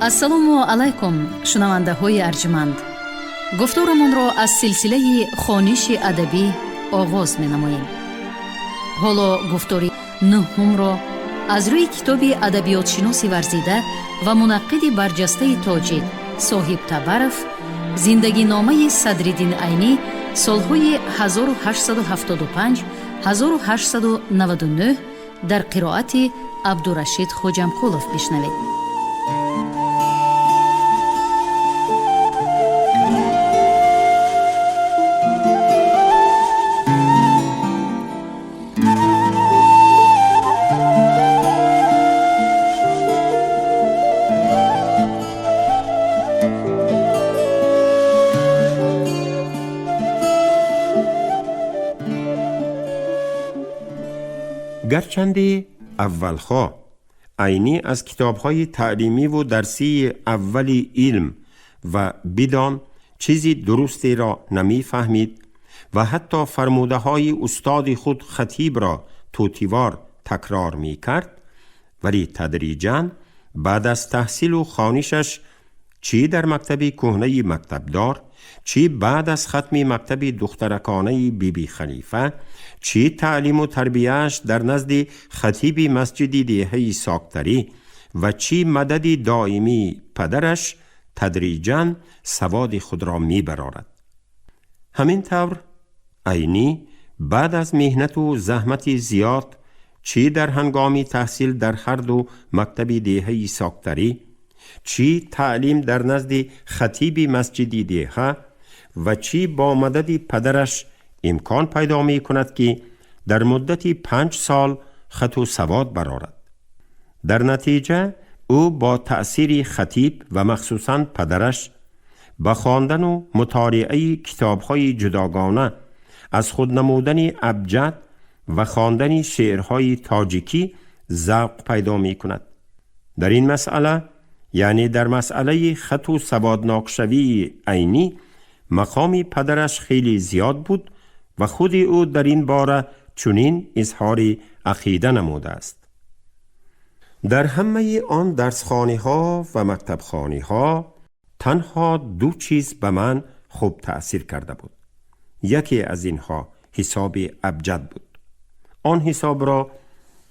Ассалому алайкум, шунавандаҳои арҷманд. Гуфторамонро аз силсилаи хониши адабӣ оғоз менамоем. Ҳоло гуфтори нуҳумро аз рӯи китоби адабиётшиноси варзида ва мунаққиди барҷастаи тоҷик Соҳиб Табаров «Зиндагиномаи Садриддин Айнӣ солҳои 1875-1899» дар қироати Абдурашид Хоҷамқулов бишнавед. Гарчанде аввалҳо Айнӣ аз китобҳои таълимиву дарсии аввали илм ва бидон чизи дурустеро намефаҳмид ва ҳатто фармудаҳои устоди худ хатибро тӯтивор такрор мекард, вале тадриҷан баъд аз таҳсилу хонишаш, чӣ дар мактаби кӯҳнаи мактабдор, чӣ баъд аз хатми мактаби духтараконаи Биби Халифа, чӣ таълиму тарбияаш дар назди хатиби масҷиди деҳаи Соктарӣ ва чӣ мадади доимии падараш, тадриҷан саводи худро мебарорад. Ҳамин тавр, Айнӣ баъд аз меҳнату заҳмати зиёд, чӣ дар ҳангоми таҳсил дар ҳарду мактаби деҳаи Соктарӣ, чӣ таълим дар назди хатиби масҷиди деҳа ва чӣ бо мадади падараш, имкон пайдо мекунад, ки дар муддати 5 сол хату савод барорад. Дар натиҷа ӯ бо таъсири хатиб ва махсусан падараш ба хондану мутолиаи китобҳои ҷудогона, аз худ намудани абҷад ва хондани шеърҳои тоҷикӣ завқ пайдо мекунад. Дар ин масъала, яъне дар масъалаи хату саводнокшавии Айнӣ, мақоми падараш хеле зиёд буд ва худи ӯ дар ин бора чунин изҳори ақида намудааст: «Дар ҳамаи он дарсхониҳо ва мактабхониҳо танҳо ду чиз ба ман хуб таъсир карда буд. Яке аз инҳо ҳисоби абҷад буд. Он ҳисобро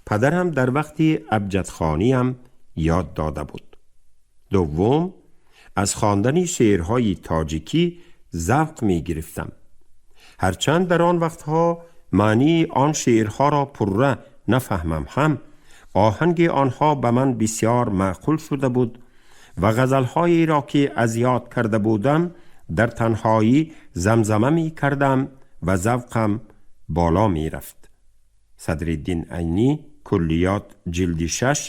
падарам дар вақти абҷадхониам ёд дода буд. Дуввум, аз хондани шеърҳои тоҷикӣ завқ мегирифтам. Ҳарчанд дар он вақтҳо маънии он шеърҳоро пурра нафаҳмам ҳам, оҳанги онҳо ба ман бисёр маъқул шуда буд ва ғазалҳоеро, ки аз ёд карда будам, дар танҳоӣ замзама мекардам ва завқам боло мерафт». Садриддин Айнӣ, «Куллиёт», ҷилди 6,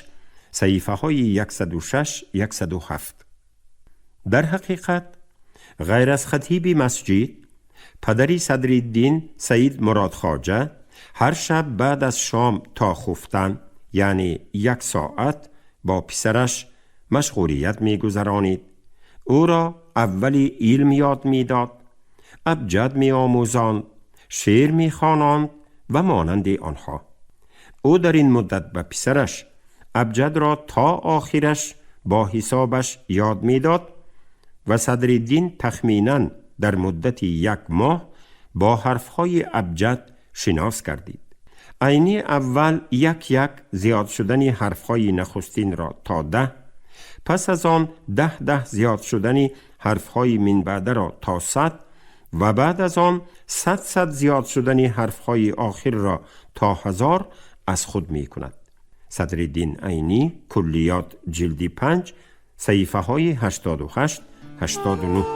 саҳифаҳои 106, 107. Дар ҳақиқат, ғайр аз хатиби масҷид, падари Садриддин Саид Муродхоҷа ҳар шаб баъд аз шом то хуфтан, яъне як соат, бо писараш машғулият мегузаронид. Ӯро аввали илм ёд медод, абҷад меомӯзонд, шеър мехононд ва монанди онҳо. Ӯ дар ин муддат ба писараш абҷадро то охираш бо ҳисобаш ёд медод ва Садриддин тахминан дар муддати як моҳ бо ҳарфҳои абҷад шинос гардид. Айнӣ аввал як як зиёд шудани ҳарфҳои нахустинро то 10, пас аз он даҳ даҳ зиёд шудани ҳарфҳои минбаъдаро то 100 ва баъд аз он сад сад зиёд шудани ҳарфҳои охирро то 1000 аз худ мекунад. Садриддин Айнӣ, «Куллиёт», ҷилди 5, саҳифаҳои 88, 89.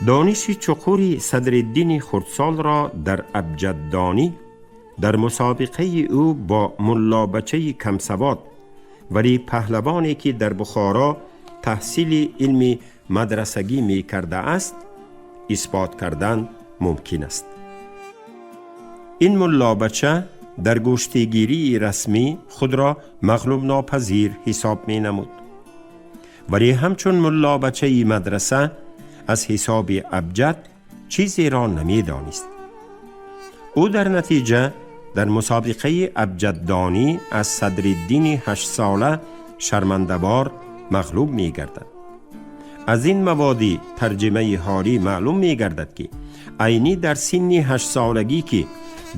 Дониши чуқури Садриддини хурдсолро дар абҷаддонӣ дар мусобиқаи ӯ бо муллобачаи камсавод, вале паҳлавоне, ки дар Бухоро таҳсили илми мадрасагӣ мекардааст, исбот кардан мумкин аст. Ин муллобача дар гӯштигирии расмӣ худро мағлубнопазир ҳисоб менамуд. Вале ҳамчун муллобачаи мадраса аз ҳисоби абҷад чизеро намедонист. Ӯ дар натиҷа дар мусобиқаи абҷаддонӣ аз Садриддини 8-сола шармандавор мағлуб мегардад. Аз ин маводи тарҷимаи ҳолӣ маълум мегардад, ки Айнӣ дар синни 8-солагӣ, ки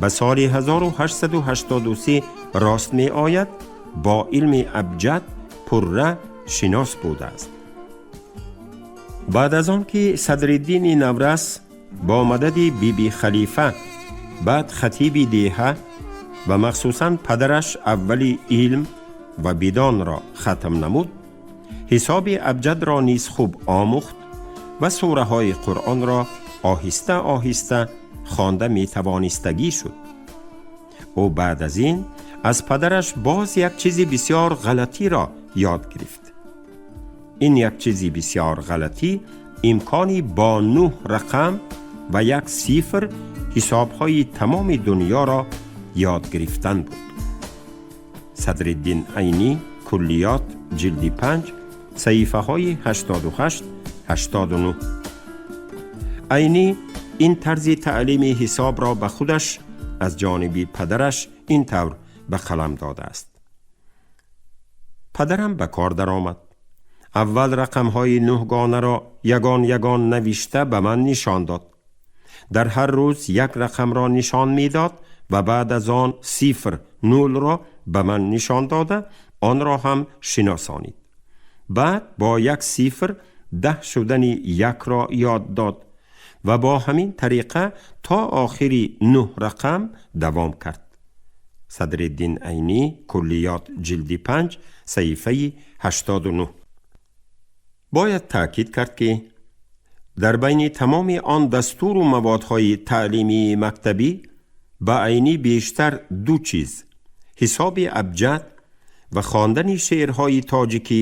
ба соли 1883 рост меояд, бо илми абҷад пурра шинос будааст. Баъд аз он ки Садриддини наврас бо мадади Биби Халифа, баъд хатиби деҳа ва махсусан падараш аввали илм ва бидонро хатм намуд, ҳисоби абҷадро низ хуб омӯхт ва сураҳои Қуръонро оҳиста оҳиста хонда метавонистагӣ шуд. Ӯ баъд аз ин аз падараш боз як чизи бисёр ғалатиро ёд гирифт. Ин як чизи бисёр ғалатӣ имкони бо нӯҳ рақам ва як сифр ҳисобҳои тамоми дунёро ёд гирифтан буд. Садриддин Айнӣ, Куллиёт, ҷилди 5, саҳифаҳои 88, 89. Айнӣ ин тарзи таълими ҳисобро ба худаш аз ҷониби падараш ин тавр ба қалам додааст: «Падарам ба кор даромад. Аввал рақамҳои нӯҳгонаро ягон ягон навишта ба ман нишон дод. Дар ҳар рӯз як рақамро нишон медод ва баъд аз он сифр нулро ба ман нишон дода, онро ҳам шиносонид. Баъд бо як сифр 10 шудани якро ёд дод ва бо ҳамин тариқа то охири нӯҳ рақам давом кард». Садриддин Айнӣ, Куллиёт, ҷилди 5, саҳифаи 89. Бояд таъкид кард, ки дар байни тамоми он дастуру маводҳои таълимии мактабӣ ба Айнӣ бештар ду чиз, ҳисоби абҷад ва хондани шеърҳои тоҷикӣ,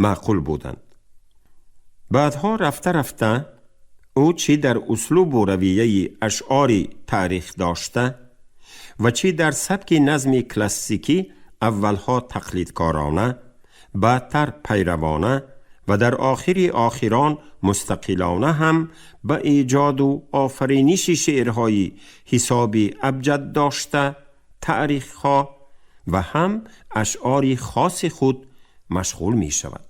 маъқул буданд. Баъдҳо рафта рафта ӯ чӣ дар услубу равияи ашъори таърих дошта ва чӣ дар сабки назми классикӣ аввалҳо тақлидкорона, баъдтар пайравона ва дар охири охирон мустақилона ҳам ба эҷоду офариниши шеърҳои ҳисоби абҷад дошта, таърихҳо ва ҳам ашъори хоси худ машғул мешавад.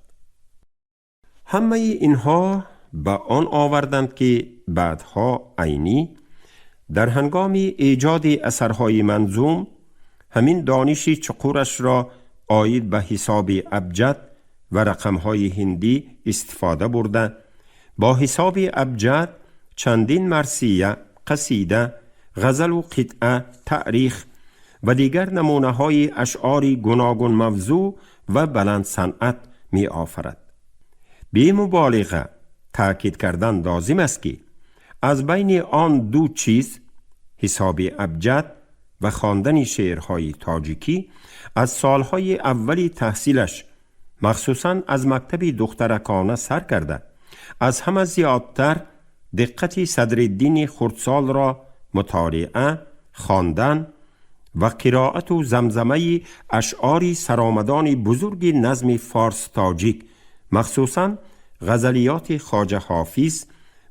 Ҳамаи инҳо ба он оварданд, ки баъдҳо Айнӣ дар ҳангоми эҷоди асарҳои манзум ҳамин дониши чуқурашро оид ба ҳисоби абҷад ва рақамҳои ҳиндӣ истифода бурда, бо ҳисоби абҷад чандин марсия, қасида, ғазалу қитъа, таърих ва дигар намунаҳои ашъори гуногунмавзӯъ ва баландсанъат меофарад. Бемуболиға таъкид кардан лозим аст, ки аз байни он ду чиз, ҳисоби абҷад ва хондани шеърҳои тоҷикӣ, аз солҳои аввали таҳсилаш, махсусан аз мактаби духтаракона сар карда, аз ҳама зиёдтар диққати Садриддини хурдсолро мутолиа, хондан ва қироату замзамаи ашъори саромадони бузурги назми форс тоҷик, махсусан ғазалиёти Хоҷа Ҳофиз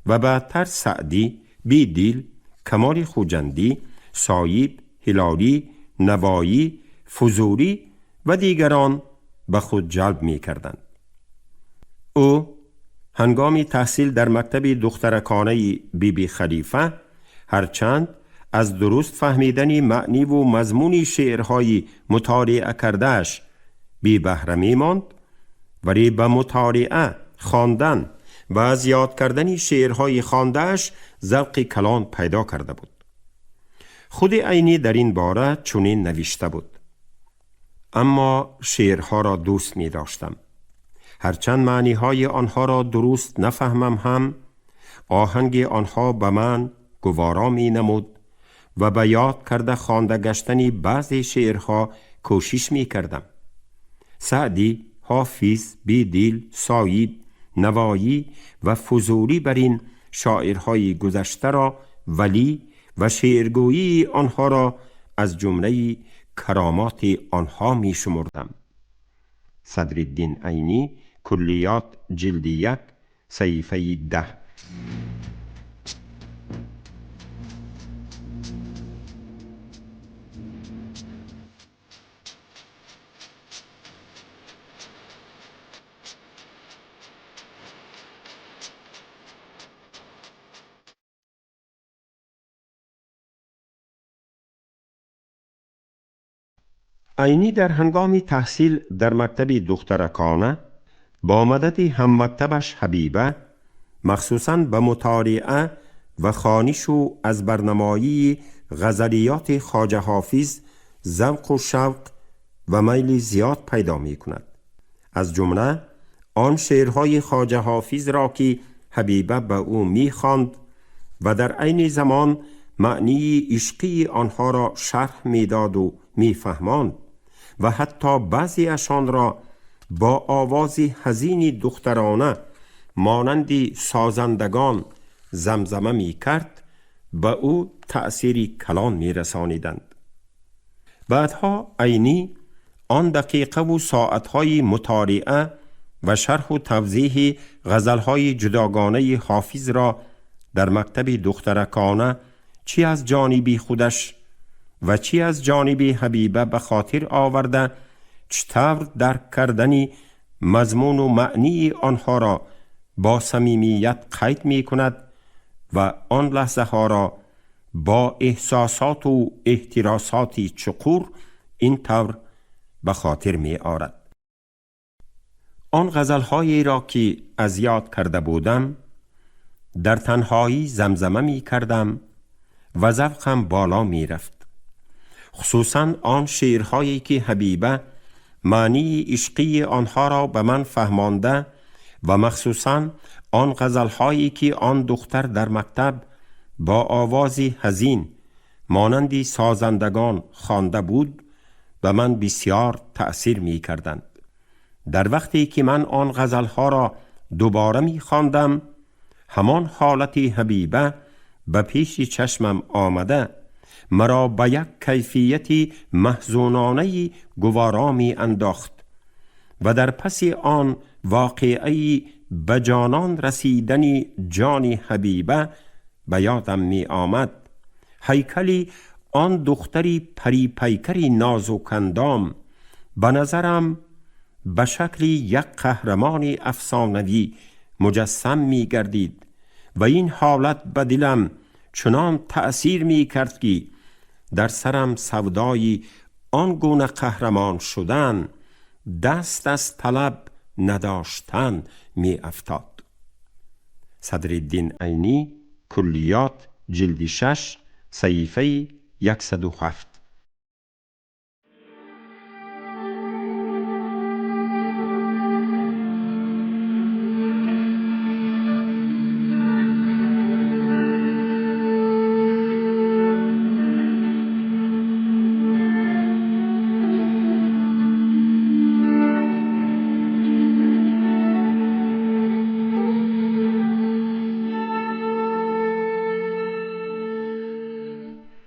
ва баъдтар Саъдӣ, Бидил, Камоли Хуҷандӣ, Соиб, Ҳилолӣ, Навоӣ, Фузулӣ ва дигарон ба худ ҷалб мекарданд. Ӯ ҳангоми таҳсил дар мактаби духтараконаи Биби Халифа ҳарчанд аз дуруст фаҳмидани маъниву мазмуни шеърҳои мутолиа кардааш бебаҳра мемонд, вале ба мутолиа, хондан ва аз ёд кардани шеърҳои хондааш завқи калон пайдо карда буд. Худи Айнӣ дар ин бора чунин навишта буд: «Аммо шеърҳоро дӯст медоштам. Ҳарчанд маъниҳои онҳоро дуруст нафаҳмам ҳам, оҳанги онҳо ба ман гуворо менамуд ва ба ёд карда хонда гаштани баъзе шеърҳо кӯшиш мекардам. Саъдӣ, Ҳофиз, Бедил, Соиб, Навоӣ ва Фузулӣ бар ин шоирҳои гузаштаро валӣ ва шеъргӯии онҳоро از جمله کرامات آنها می شمردم. صدرالدین عینی، کلیات، جلد 1، صحیفه 10. عینی در هنگام تحصیل در مکتب دخترکانه با مدد هم مکتبش حبیبه مخصوصاً به مطالعه و خوانش و از برنمایی غزلیات خواجه حافظ ذوق و شوق و میل زیاد پیدا می کند. از جمله آن شعرهای خواجه حافظ را که حبیبه به او می خواند و در عین زمان معنی عشقی آنها را شرح می داد و می فهماند و حتی بعضی اشان را با آواز حزین دخترانه مانند سازندگان زمزمه می کرد، به او تأثیری کلان می رسانیدند. بعدها عینی آن دقیقه و ساعتهای مطالعه و شرح و توضیح غزلهای جداگانه حافظ را در مکتب دخترکانه چی از جانبی خودش و چی از جانب حبیبه به خاطر آورده، چطور درک کردن مضمون و معنی آنها را با صمیمیت قید می کند و آن لحظه ها را با احساسات و احتراسات چقور این طور به خاطر می آرد. آن غزلهایی را که از یاد کرده بودم در تنهایی زمزمه می کردم و ذوقم بالا می رفت. خصوصا آن شعرهایی که حبیبه معنی عشقی آنها را به من فهمانده و مخصوصا آن غزلهایی که آن دختر در مکتب با آواز حزین مانند سازندگان خوانده بود به من بسیار تأثیر می کردند. در وقتی که من آن غزلها را دوباره می خواندم، همان حالت حبیبه به پیش چشمم آمده مرا به یک کیفیت محزونانه گوارا می انداخت و در پس آن واقعی به جانان رسیدن جان حبیبه به یادم می آمد. هیکلی آن دختری پری پیکری نازک اندام به نظرم به شکل یک قهرمان افسانوی مجسم می گردید و این حالت به دلم چنان تأثیر می کرد که در سرم سودای آن گونه قهرمان شدن، دست از طلب نداشتن می افتاد. صدرالدین عینی، کلیات، جلد 6، صحیفه 107.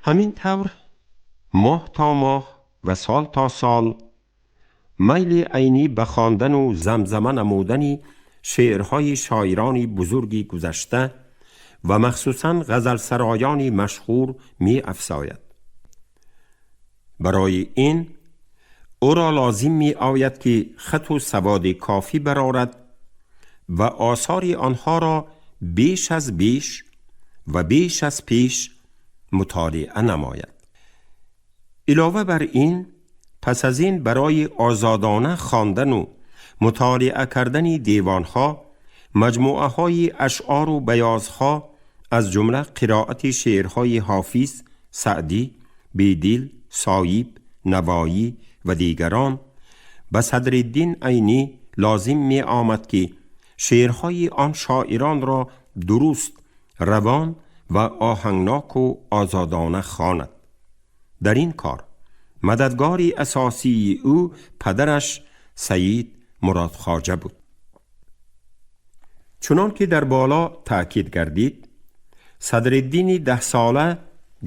همین طور ماه تا ماه و سال تا سال میل عینی به خواندن و زمزمه نمودن شعرهای شاعران بزرگی گذشته و مخصوصاً غزل سرایان مشهور می افزاید. برای این او را لازم می آید که خط و سواد کافی برآرد و آثار آنها را بیش از بیش و بیش از پیش مطالعه نماید. علاوه بر این، پس از این برای آزادانه خواندن و مطالعه کردن دیوانها، مجموعه های اشعار و بیاضها، از جمله قرائت شعرهای حافظ، سعدی، بیدل، صایب، نوایی و دیگران، به صدرالدین عینی لازم می آمد که شعرهای آن شاعران را درست، روان و آهنگناک و آزادانه خواند. در این کار مددگار اساسی او پدرش سید مراد خواجه بود. چنان که در بالا تأکید گردید، صدرالدین 10 ساله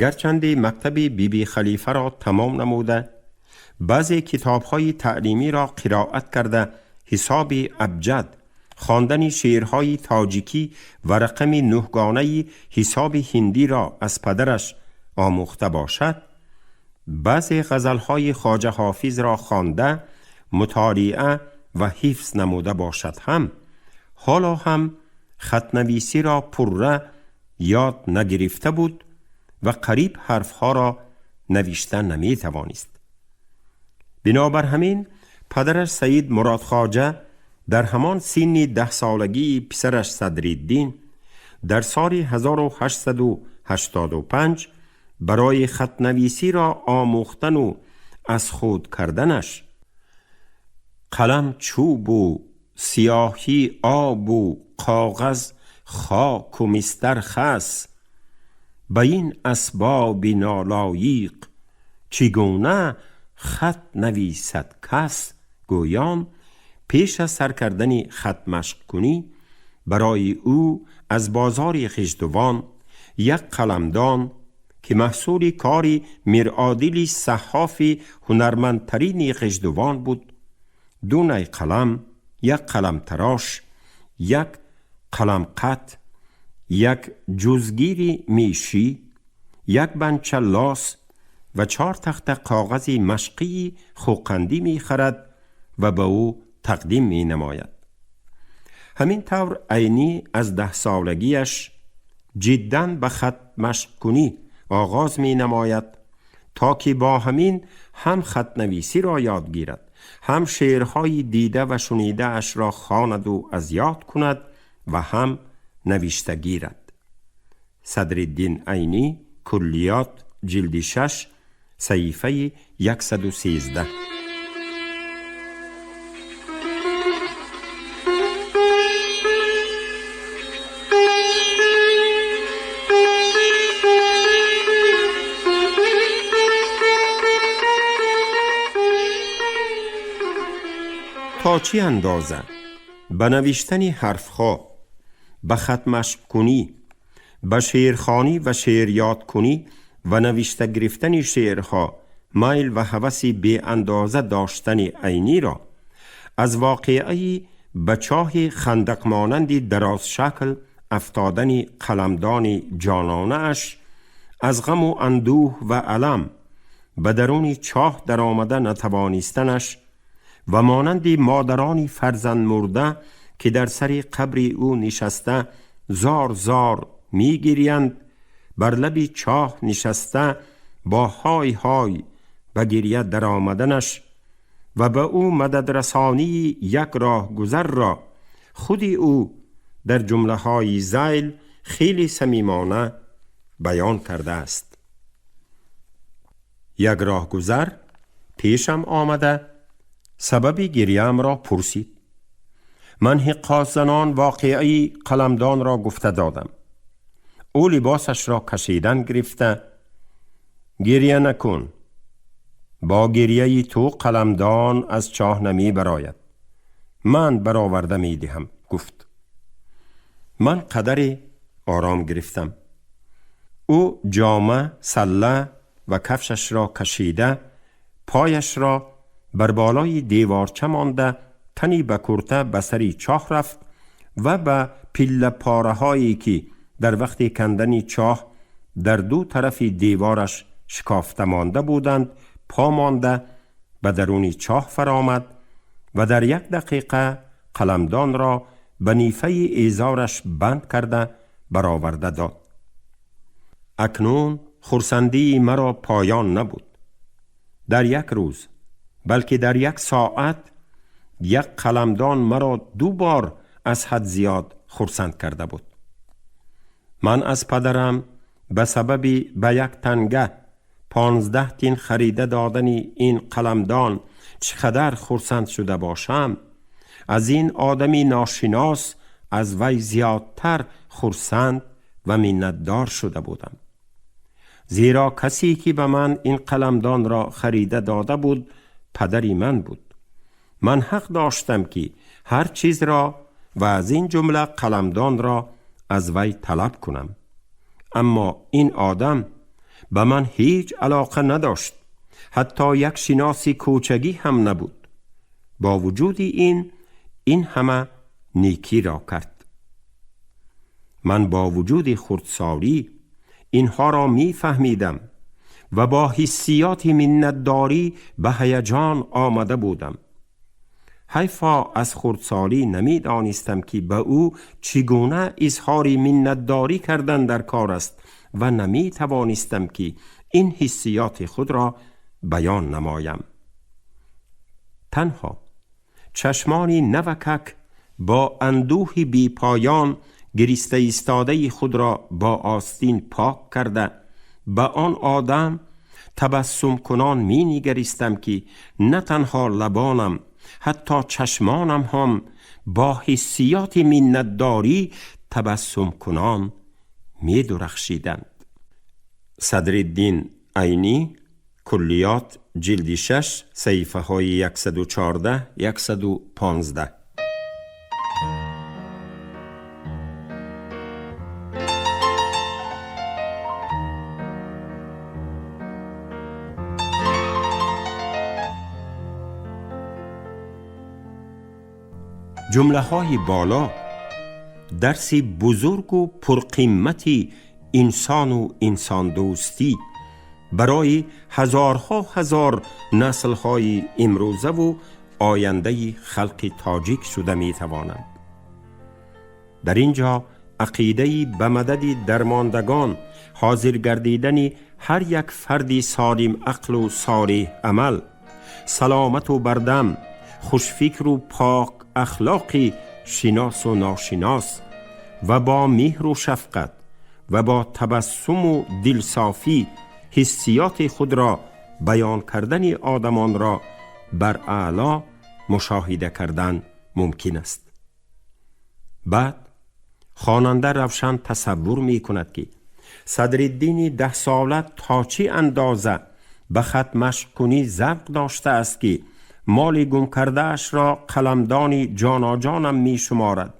гарчанде мактаби Биби Халифа ро тамом намуда, баъзе китобҳои таълимиро қироат карда, ҳисоби абҷад, хондани шеърҳои тоҷикӣ ва рақами нӯҳгонаи ҳисоби ҳиндиро аз падараш омӯхта бошад, баъзе ғазалҳои Хоҷа Ҳофизро хонда, мутолиа ва ҳифз намуда бошад ҳам, ҳоло ҳам хатнависиро пурра ёд нагирифта буд ва қариб ҳарфҳоро навишта наметавонист. Бинобар ҳамин падараш Саид Мурод Хоҷа дар ҳамон синни 10 солагии писараш Садриддин дар соли 1885 барои хатнависиро омӯхтану аз худ карданаш қалам чӯбу сиёҳӣ обу коғаз хоку мистар хас, ба ин асбоби нолоиқ чӣ гуна хат нависад кас, гӯён пеш аз сар кардани хатмашқкунӣ барои ӯ аз бозори Ғиждувон як қаламдон, ки маҳсули кори Миродили саҳҳофи ҳунармандтарини Ғиждувон буд, ду най қалам, як қаламтарош, як қаламқат, як ҷузгири мешӣ, як банча лос ва чор тахта коғази машқии хӯқандӣ мехарад ва ба ӯ тақдим менамояд. Ҳамин тавр Айнӣ аз 10 солагиаш ҷиддан ба хатмашқкунӣ оғоз менамояд, то ки бо ҳамин ҳам хатнависиро ёд гирад, ҳам шеърҳои дида ва шунидаашро хонаду аз ёд кунад ва ҳам навишта гирад. Садриддин Айнӣ, Куллиёт, ҷилди 6, саҳифаи 113. То чӣ андоза ба навиштани ҳарфҳо, ба хатмашқкунӣ, ба шеърхонӣ ва шеърёдкунӣ ва навишта гирифтани шеърҳо майл ва ҳаваси беандоза доштани Айниро аз воқеаи ба чоҳи хандақмонанди дарозшакл афтодани қаламдони ҷононааш, аз ғаму андӯҳ ва алам ба даруни чоҳ даромада натавонистанаш ва монанди модарони фарзандмурда, ки дар сари қабри ӯ нишаста зор зор мегириянд, бар лаби чоҳ нишаста бо ҳой ҳой ба гирья даромаданаш ва ба ӯ мададрасонии як роҳгузарро худи ӯ дар ҷумлаҳои зайл хеле самимона баён кардааст. Як роҳгузар пешам омада, сабаби гирьяамро пурсид. Ман ҳиққосзанон воқеаи қаламдонро гуфта додам. Ӯ либосашро кашидан гирифта: «Гирья накун, бо гирьяи ту қаламдон аз чоҳ намебарояд, ман бароварда медиҳам», гуфт. Ман қадаре ором гирифтам. Ӯ ҷома, салла ва кафшашро кашида, пояшро бар болои деворча монда, тани ба курта ба сари чоҳ рафт ва ба пиллапораҳое, ки дар вақти кандани чоҳ дар ду тарафи девораш шикофта монда буданд, по монда, ба даруни чоҳ фаромад ва дар як дақиқа қаламдонро ба нифаи эзораш банд карда бароварда дод. Акнун хурсандии маро поён набуд. Дар як рӯз, балки дар як соат, як қаламдон маро ду бор аз ҳад зиёд хурсанд карда буд. Ман аз падарам ба сабаби ба як танга 15 тин харида додани ин қаламдон чӣ қадар хурсанд шуда бошам, аз ин одами ношинос аз вай зиёдтар хурсанд ва миннатдор шуда будам, зеро касе ки ба ман ин қаламдонро харида дода буд, падари ман буд. Ман ҳақ доштам, ки ҳар чизро ва аз ин ҷумла қаламдонро аз вай талаб кунам. Аммо ин одам به من هیچ علاقه نداشت، حتی یک شناسی کوچگی هم نبود. با وجود این همه نیکی را کرد. من با وجود خردسالی اینها را می فهمیدم و با حسیات منتداری به هیجان آمده بودم. حیفا از خردسالی نمی دانستم که به او چگونه اظهار منتداری کردن در کار است و نمی توانستم که این حسیات خود را بیان نمایم. تنها چشمانی نوکک با اندوه بی پایان گریسته ایستاده خود را با آستین پاک کرده به آن آدم تبسم کنان می نگریستم که نه تنها لبانم، حتی چشمانم هم با حسیات منتداری تبسم کنان می درخشیدند. صدرالدین عینی، کلیات، جلد 6، صحیفه های 114 115. جمله های بالا درسی بزرگ و پرقیمتی انسان و انسان دوستی برای هزارها هزار نسل‌های امروزه و آینده خلق تاجیک شده می‌توانند. در اینجا عقیده به مدد درماندگان حاضر گردیدن هر یک فردی سالم عقل و صالح عمل، سلامت و بردم، خوشفکر و پاک اخلاقی، شناس و ناشناس و با مهر و شفقت و با تبسم و دلصافی حسیات خود را بیان کردن آدمان را بر اعلا مشاهده کردن ممکن است. بعد خواننده روشن تصور می کند که صدرالدین 10 ساله تا چه اندازه به خط مشق کنی ذوق داشته است که مال گم کرده اش را قلمدان جاناجانم می شمارد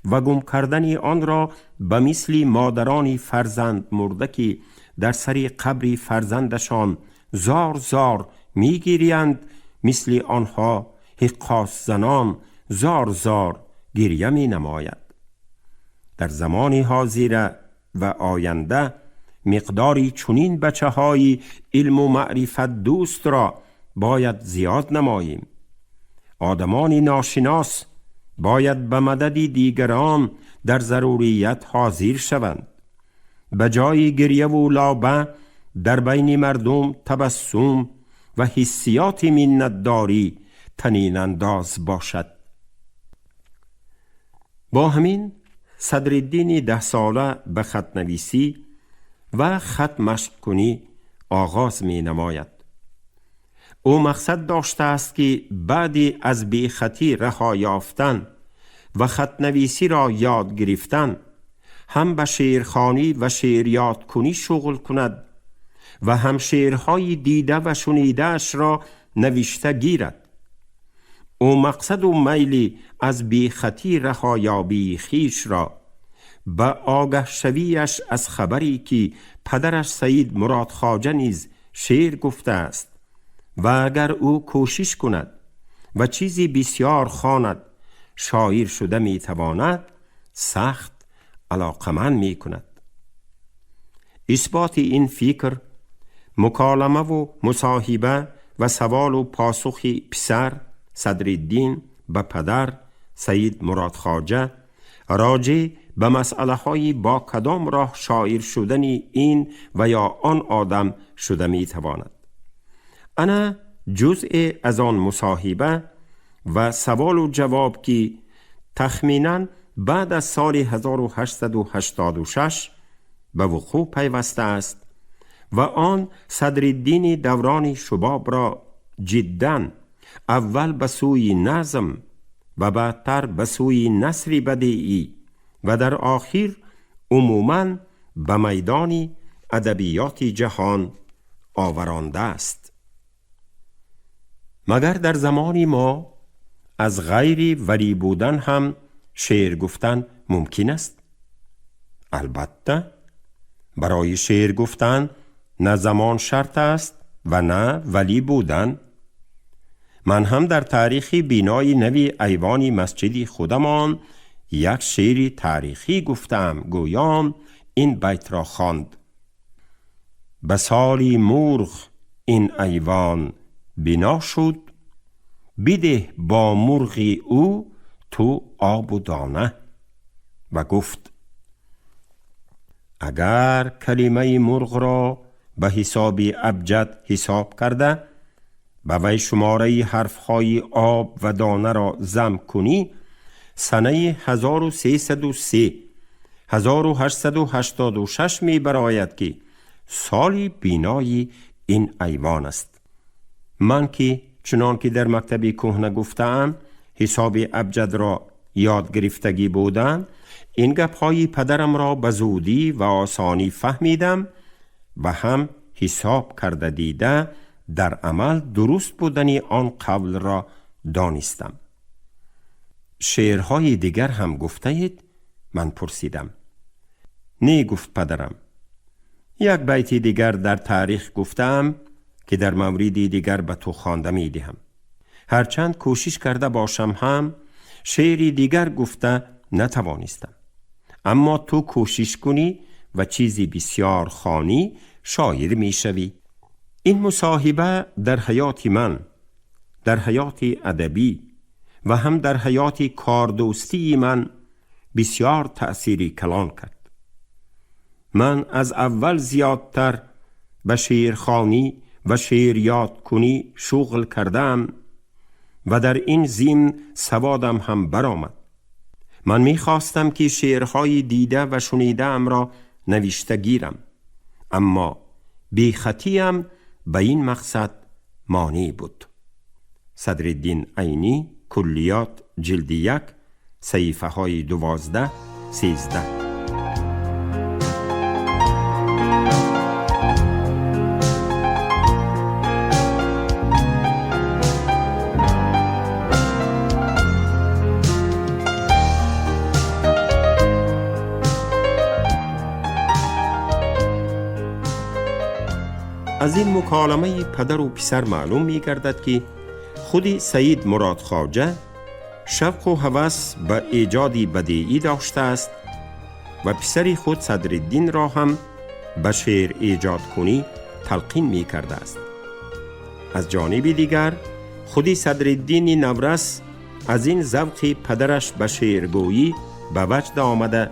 و گم کردن آن را به مثل مادران فرزند مرده که در سر قبر فرزندشان زار زار می گیریند، مثل آنها حقاس زنان زار زار گریه می نماید. در زمان حاضر و آینده مقداری چنین بچه های علم و معرفت دوست را باید زیاد نماییم. آدمان ناشناس باید به مدد دیگران در ضروریت حاضر شوند. به جای گریه و لابه در بین مردم تبسم و حسیات منتداری طنین انداز باشد. با همین صدرالدین 10 ساله به خط نویسی و خط مشق کنی آغاز می نماید. او مقصد داشته است که بعد از بیخطی رها یافتن و خط نویسی را یاد گرفتن هم به شعرخوانی و شعر یاد کنی شغل کند و هم شعرهای دیده و شنیده اش را نوشته گیرد. او مقصد و میلی از بیخطی رهایابی خویش را به آگه شویش از خبری که پدرش سید مراد خواجه نیز شعر گفته است و اگر او کوشش کند و چیزی بسیار خواند شاعر شده می تواند، سخت علاقمند می کند. اثبات این فکر مکالمه و مصاحبه و سوال و پاسخ پسر صدرالدین به پدر سید مراد خواجه راجع به مسئله های با کدام راه شاعر شدن این و یا آن آدم شده می تواند. انا جزء از آن مصاحبه و سوال و جواب که تخمیناً بعد از سال 1886 به وقوع پیوسته است و آن صدرالدین دوران شباب را جداً اول به سوی نظم و بعدتر به سوی نثر بدیعی و در آخر عموماً به میدان ادبیات جهان آورانده است. مگر در زمان ما از غیر ولی بودن هم شعر گفتن ممکن است؟ البته برای شعر گفتن نه زمان شرط است و نه ولی بودن. من هم در تاریخ بینای نوی ایوان مسجدی خودمان یک شعر تاریخی گفتم. گویان این بیت را خواند: به سالی مرغ این ایوان بنا شد، بده با مرغی او تو آب و دانه. و گفت: اگر کلمه مرغ را به حساب ابجد حساب کرده به وی شماره حرفهای آب و دانه را ضم کنی، سنه 1303 1886 می براید که سال بینای این ایوان است. من که چنان که در مکتب کهنه گفتم حساب ابجد را یاد گرفتگی بودم، این گپهای پدرم را به زودی و آسانی فهمیدم و هم حساب کرده دیده در عمل درست بودن آن قول را دانستم. شعرهای دیگر هم گفته اید؟ من پرسیدم. نه، گفت پدرم. یک بیت دیگر در تاریخ گفتم که در مورد دیگر به تو خوانده می دهم. هرچند کوشش کرده باشم هم شعری دیگر گفته نتوانستم. اما تو کوشش کنی و چیزی بسیار خوانی، شاعر می شوی. این مصاحبه در حیات من، در حیات ادبی و هم در حیات کاردوستی من بسیار تأثیری کلان کرد. من از اول زیادتر به شعرخوانی و شعر یاد کنی شغل کردم و در این زیم سوادم هم برآمد. من میخواستم که شعرهای دیده و شنیده را نوشته گیرم، اما بیخطیم به این مقصد مانع بود. صدرالدین عینی، کلیات، جلد 1، صحیفه های 12 13. از این مکالمه پدر و پسر معلوم می گردد که خود سید مراد خواجه شوق و هوس به ایجاد بدیعی داشته است و پسر خود صدرالدین را هم به شعر ایجاد کنی تلقین می کرده است. از جانب دیگر خود صدرالدین نورس از این ذوق پدرش به شعرگویی به وجد آمده،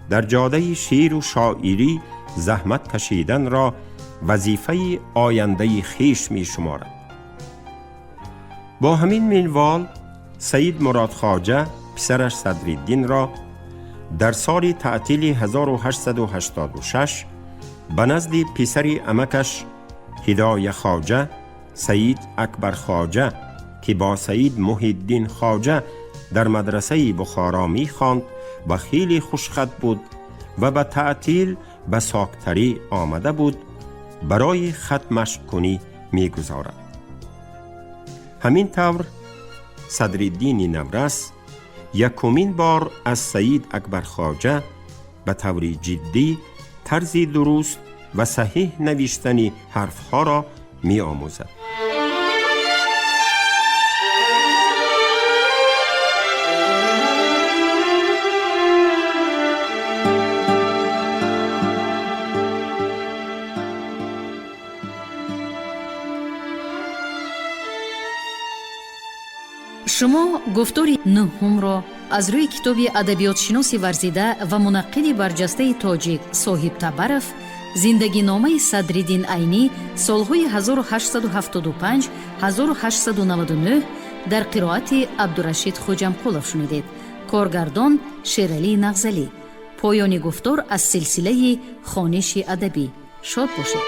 در جاده شعر و شاعری زحمت کشیدن را وظیفه آینده خویش می شمارد. با همین منوال سید مراد خواجه پسرش صدرالدین را در سال تعطیل 1886 به نزد پسر عمکش هدایه خواجه سید اکبر خواجه که با سید محی‌الدین خواجه در مدرسه بخارا می خواند و خیلی خوشخط بود و به تعطیل به ساکتری آمده بود، برای خط مشق کنی می گذارد. همین طور صدرالدین نورس یکمین بار از سید اکبر خواجه به طور جدی طرز درست و صحیح نوشتن حرفها را می آموزد. Шумо гуфтори нуҳумро аз рӯи китоби адабиётшиноси варзида ва мунаққиди барҷастаи тоҷик Соҳиб Табаров «Зиндагиномаи Садриддин Айнӣ солҳои 1875-1899» дар қироати Абдурашид Хоҷамқулов шунидед. Коргардон Шералӣ Нағзалӣ. Поёни гуфтор аз силсилаи хониши адабӣ. Шод бошед.